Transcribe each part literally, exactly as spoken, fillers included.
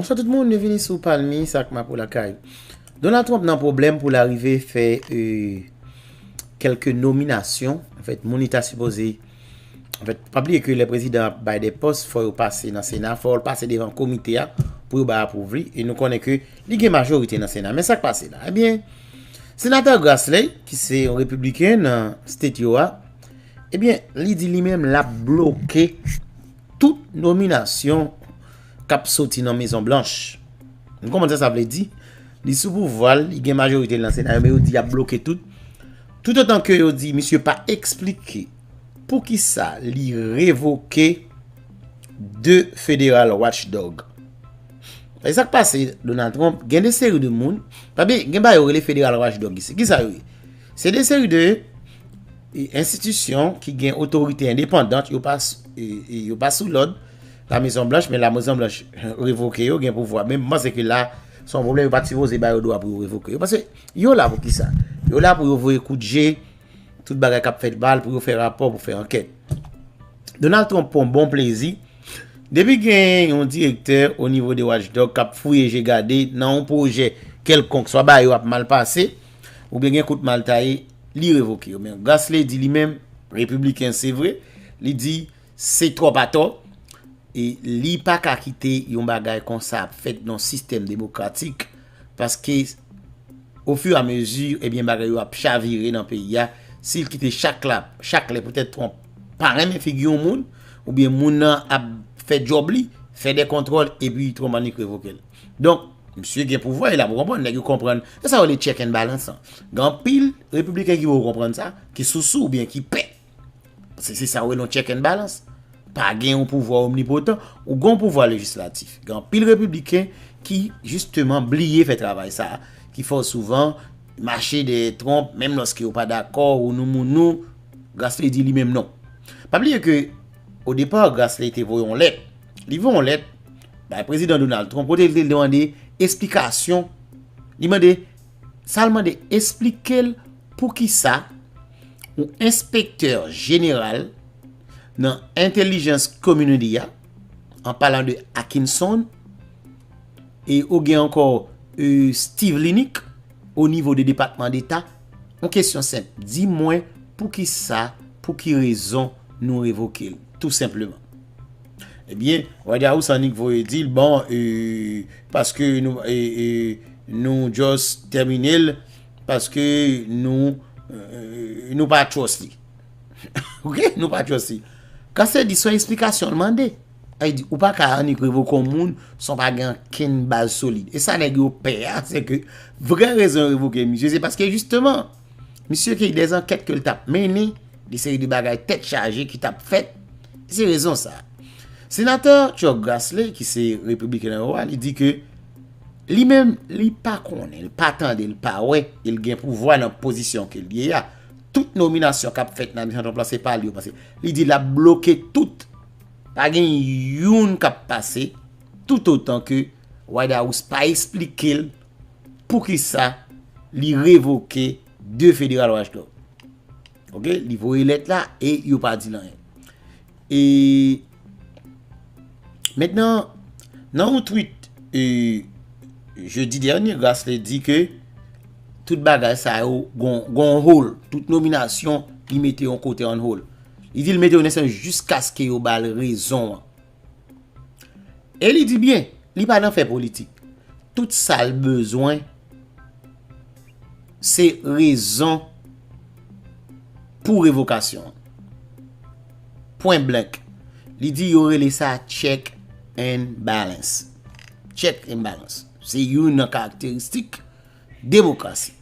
Bonsoir tout moun, byenvini sou Palmi, sa k ma pou lakay. Donald Trump nan pwoblèm pou l arive fè e, kèlke nominasyon. Anfèt, moun li ta sipoze, anfèt, pa bliye ke lè prezidan ap bay de pòs, fò yo pase nan Sena, fò l pase devan komite a pou yo bay apwouv li. E nou konnen ke li gen majorite nan Sena. Men sa k pase la? Ebyen, senatè Grassley, ki se yon repibliken nan state yo a, ebyen, li di li menm l ap bloke tout nominasyon k ap soti nan Mezon Blanch. Nou konprann sa sa vle di? Li sou pouvwa l, li gen majorite l nan Sena yo, men yo di y ap bloke tout. Toutotan ke yo di misye pa eksplike poukisa li revoke de federal watchdog. E sa k pase, Donald Trump, gen de seri de moun, pa byen, gen bagay yo rele federal watchdog isi. Ki sa yo ye? Se de seri de e, enstitisyon ki gen otorite endepandant, yo pa, s- e, e, yo pa sou lòd La Mezon Blanch, men La Mezon Blanch revoke yo, gen pouvwa. Men m panse ke la, se yon pwoblèm, yo pa t sipoze ba yo dwa pou yo revoke yo. Paske yo la pou ki sa? Yo la pou yo voye kout je, tout bagay k ap fèt mal, pou yo fè rapò, pou fè ankèt. Donald Trump pran bon plezi. Depi gen yon direktè o nivo de watchdog k ap fouye je gade nan yon pwojè kèlkonk, swa bagay yo ap mal pase, oubyen gen kout mal taye, li revoke yo. Men Grassley di li menm, repibliken se vre, li di se twòp atò, e li pa ka kite yon bagay konsa ap fèt nan yon sistèm demokratik, paske ofiramezi, ebyen, bagay yo ap chavire nan peyi a. Si l kite chak la, chak lè, poutèt Trump pa renmen figi yon moun, oubyen moun nan ap fè djòb li, fè de kontwòl, epi Trump annik revoke l. Donk, misye gen pouvwa, e la pou konprann, nèg yo konprann. Se sa yo rele check and balance lan. Gen anpil repibliken ki poko konprann sa, ki sousou oubyen ki pè. Se, se sa yo rele yon check and balance. Pa gen yon pouvwa omnipotan, ou gen yon pouvwa lejislatif. Gen anpil repibliken ki, jisteman, bliye fè travay sa a, ki fè w souvan mache dèyè Trump, menm lòske yo pa dakò, ou nou moun nou, Grassley di li menm non. Pa bliye ke, o depa, Grassley te voye yon lèt. Li voye yon lèt bay prezidan Donald Trump, kote li te mande esplikasyon. Li mande, sa l mande, eksplike l poukisa yon enspektè jeneral nan Intelligence Community a, an palan de Atkinson, e ou gen ankò e, Steve Linick, o nivo de Depatman Deta, yon kesyon senp. Di mwen poukisa, pou ki rezon nou revoke l, tou senpleman. Ebyen, White House annik voye di l, bon, e, paske nou, e, e, nou just tèmine l, paske nou, e, nou pa trust li. Oke? Nou pa trust li. Grassley di se yon eksplikasyon l mande. Sa vle di, ou pa ka annik revoke yon moun san w pa gen okenn baz solid. E sa nèg yo pè a, se ke vrè rezon yo revoke misye, se paske jisteman, misye gen de zankèt ke l t ap mennen, de seri de bagay tèt chaje ki t ap fèt. Se rezon sa. Senatè Chuck Grassley, ki se repibliken nan yo a, li di ke li menm, li pa konnen, li pa tande, li pa wè, e l gen pouvwa nan pozisyon ke l ye a. Tout nominasyon k ap fèt nan administrasyon Trump lan, se pa li yo pase. Li di l ap bloke tout. Pa gen youn k ap pase, toutotan ke White House pa eksplike l poukisa li revoke de federal watchdog. Oke, li voye lèt la e yo pa di l anyen. E mentnan, nan yon tweet e, jedi dènye, Grassley di ke tout bagay sa yo gon, gon hold. Tout nominasyon, li mete yon kote on hold. Li di l mete yo nan sans jiskaske yo ba l rezon an. E li di byen, li pa nan fè politik. Tout sa l bezwen, se rezon pou revokasyon an. Pwen blank. Li di yo rele sa check and balance. Check and balance. Se youn nan karakteristik demokrasi.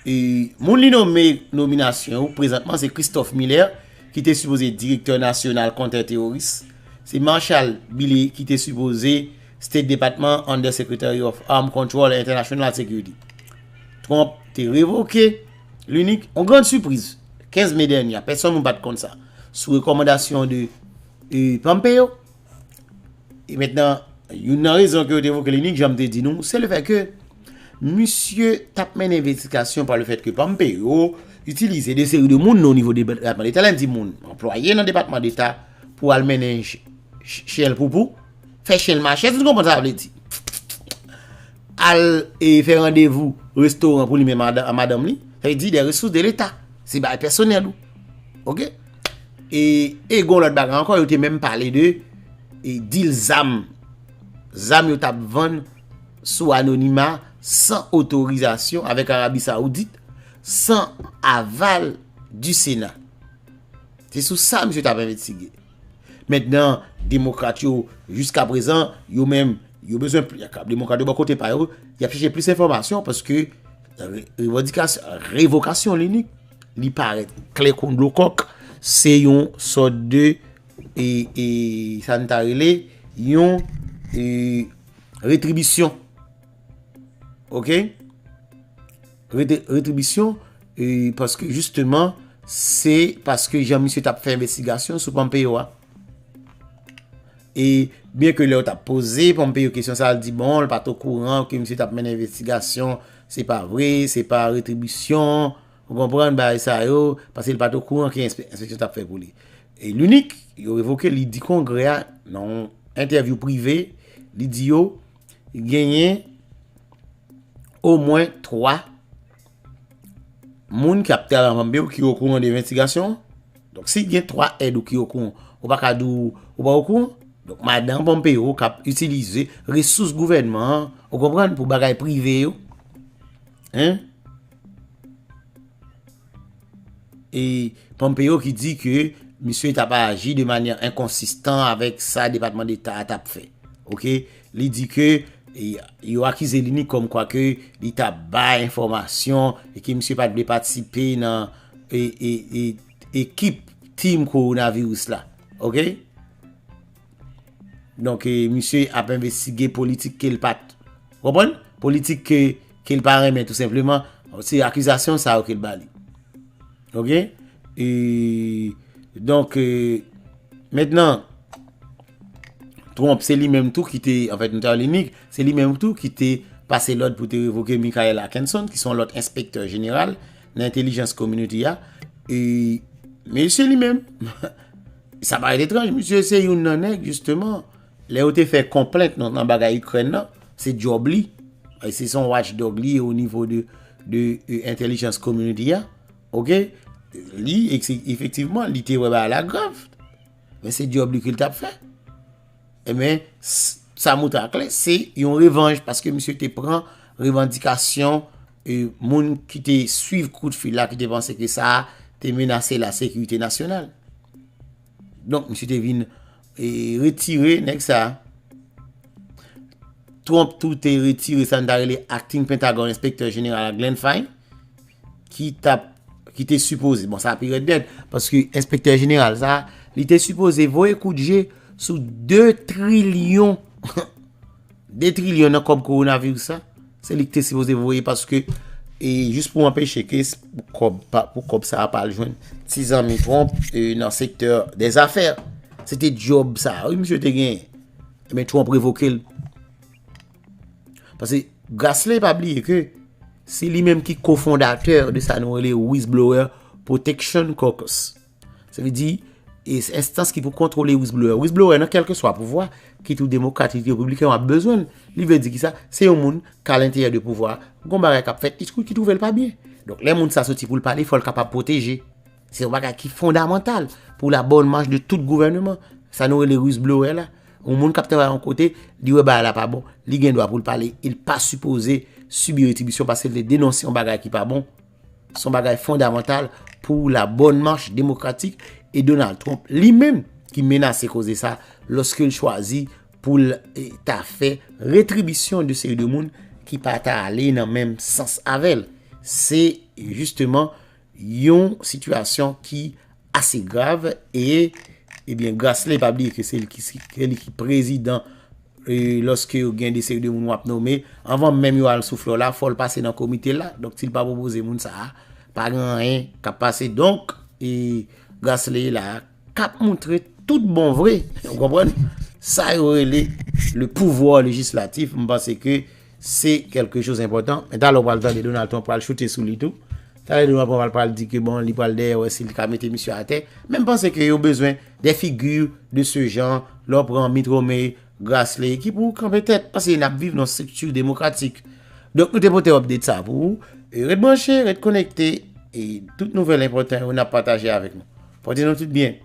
E, moun li nonmen nominasyon yo prezantman se Christophe Miller, ki te sipoze direktè nasyonal kontrteworis. Se Marshall Billey, ki te sipoze State Department Under Secretary of Arms Control and International Security. Trump te revoke Linick, yon grann sipriz, kenz me dènye a, pèsonn moun pa t konn sa, sou rekòmandasyon de e, Pompeo. E mentnan, youn nan rezon ke yo te revoke Linick, jan m te di nou, se le fè ke misye t ap mennen envestigasyon pa le fèt ke Pompeo itilize de seri de moun nan nivo Depatman Deta. Lè n di moun, anplwaye nan Depatman Deta pou al mennen ch- ch- chèl poupou, Fè chen l mache, èske nou konprann sa vle di? Al e fè randevou restoran pou li menm a madanm li, sa vle di de resous de leta. Se bagay pèsonèl ou. Oke? E, e gon lòt bagay ankò, yo te menm pale de e, dil zam. Zam yo t ap vann sou anonima, san otorizasyon avèk Arabi Sawoudit, san aval du Sena. Se sou sa misye t ap envestige. Mentnan, demokrat yo, jiska prezan, yo menm, yo bezwen pli, demokrat yo bò kote pa yo, y ap chèche plis enfòmasyon paske re- revandikasyon, revokasyon Linick, li parèt klè kon dlo kòk, se yon sòt de e, e sa n ta rele yon e, retribisyon. Oke? Rete- retribisyon, e, paske jisteman, se paske jan misye t ap fè envestigasyon sou Pompeo a. E byen ke lè yo t ap poze Pompeo kesyon sa, l di bon, l pa t okouran ke misye t ap mennen envestigasyon, se pa vre, se pa retribisyon, ou konprann, bagay sa yo, paske l pa t okouran ke enspe- enspeksyon t ap fè pou li. E Linick, yo revoke, li di Kongrè a, nan yon entèvyou prive, li di yo, genyen omwen twa moun k ap travay anba Pompeo ki okouran de envestigasyon an. Donk, si gen twa èd ou ki okouran, ou pa ka di w ou pa okouran. Donk, madanm Pompeo k ap itilize resous gouvènman an, ou konprann, pou bagay prive yo. Hein? E Pompeo ki di ke misye t ap aji de manyè enkonsistan avèk sa Depatman Deta a t ap fè. Oke? Li di ke e, yo akize Linick kòmkwa ke li t ap bay enfòmasyon e ke misye pa t vle patisipe nan e, e, e, ekip tim kowonaviris la. Oke? Donk, e, misye ap envestige politik ke l pa t. Konprann? Politik ke, ke l pa renmen, tou senpleman. Se akizasyon sa yo ke l ba li. Oke? E, donk, e, mentnan, Trump, se li menm tou ki te, anfèt, nou ta Linick, se li menm tou ki te pase lòd pou te revoke Michael Atkinson, ki se yon lòt enspektè jeneral nan entèlijans community a. E, mesye li menm, sa parèt etranj, misye se youn nan nèg, jisteman, lè yo te fè konplent nan, nan bagay Ikrèn nan, se djòb li. E se son watchdog li o nivo de, de, e, entèlijans community a. Oke? Li, eksi- efektivman, li te wè bagay la grav. Men se djòb li ke l t ap fè. Ebyen, s- sa montre aklè, se yon revanj, paske misye te pran revandikasyon e moun ki te swiv kout fil la, ki te panse ke sa a te menase lasekirite nasyonal. Donk, misye te vin e, retire nèg sa a. Trump tou te retire sa n ta rele acting Pentagon enspektè jeneral Glenn Fine, ki t ap, ki te sipoze, bon, sa pi rèd dèd, paske enspektè jeneral sa a, li te sipoze voye kout je sou de trilyon, de trilyon nan kòb kowonaviris sa, se li ki te sipoze voye paske, e, jis pou anpeche ke s- pou kòb, pa- pou kòb sa a pa al jwenn ti zanmi Trump e, nan sektè dèzafè. Se te djòb sa a, wi, misye te genyen. Men Trump revoke l. Paske Grassley, pa bliye ke se li menm ki kofondatè de sa nou rele Whistleblower Protection Caucus. Sa vle di, e, enstans ki pou kontwole whistleblower. Whistleblower nan kèlkeswa pouvwa, kit ou demokrat, kit repibliken, w ap bezwen l. Li vle di kisa? Se yon moun k alenteryè de pouvwa, gon bagay k ap fèt, li twou- ki twouve l pa byen. Donk, lè moun sa soti pou l pale, fò l kapab pwoteje. Se yon bagay ki fondamantal pou la bonne marche de tout gouvèneman. Sa nou rele whistleblower la. Yon moun k ap travay yon kote, li wè bagay la pa bon, li gen dwa pou l pale, li pa sipoze sibi retribisyon paske l te denonse yon bagay ki pa bon. Se yon bagay fondamantal pou la bonne marche démocratique. E Donald Trump, li menm, ki menase koze sa, lòske l chwazi pou l e, ta fè retribisyon de seri de moun ki pa ta ale nan menm sans avè l. Se jisteman yon sitiyasyon ki ase grav e, ebyen, Grassley, pa bliye ke se li ki, se li ki prezidan e, lòske yo gen de seri de moun w ap nome, anvan menm yo al sou flò la, fò l pase nan komite la. Donk, si l pa pwopoze moun sa a, pa gen anyen k ap pase. Donk, e, Grassley la, k ap montre tout bon vre, ou konprann? Sa yo rele le pouvoir législatif, m panse ke se quelque chose important. Men talè w pral tande Donald Trump pral choute sou li tou. Talè Donald Trump pral di ke bon, li pral dèyè wè si li ka mete misye atè. Men m panse ke yo bezwen des figures de ce genre. Lè w pran Mitt Romney, Gras li ki pou kanpe tèt, paske n ap viv nan strikti demokratik. Donk, nou te pote update sa pou ou. E ret branche, ret konekte, e tout nouvèl enpòtan yo n ap pataje avèk nou. Pote nou tout byen.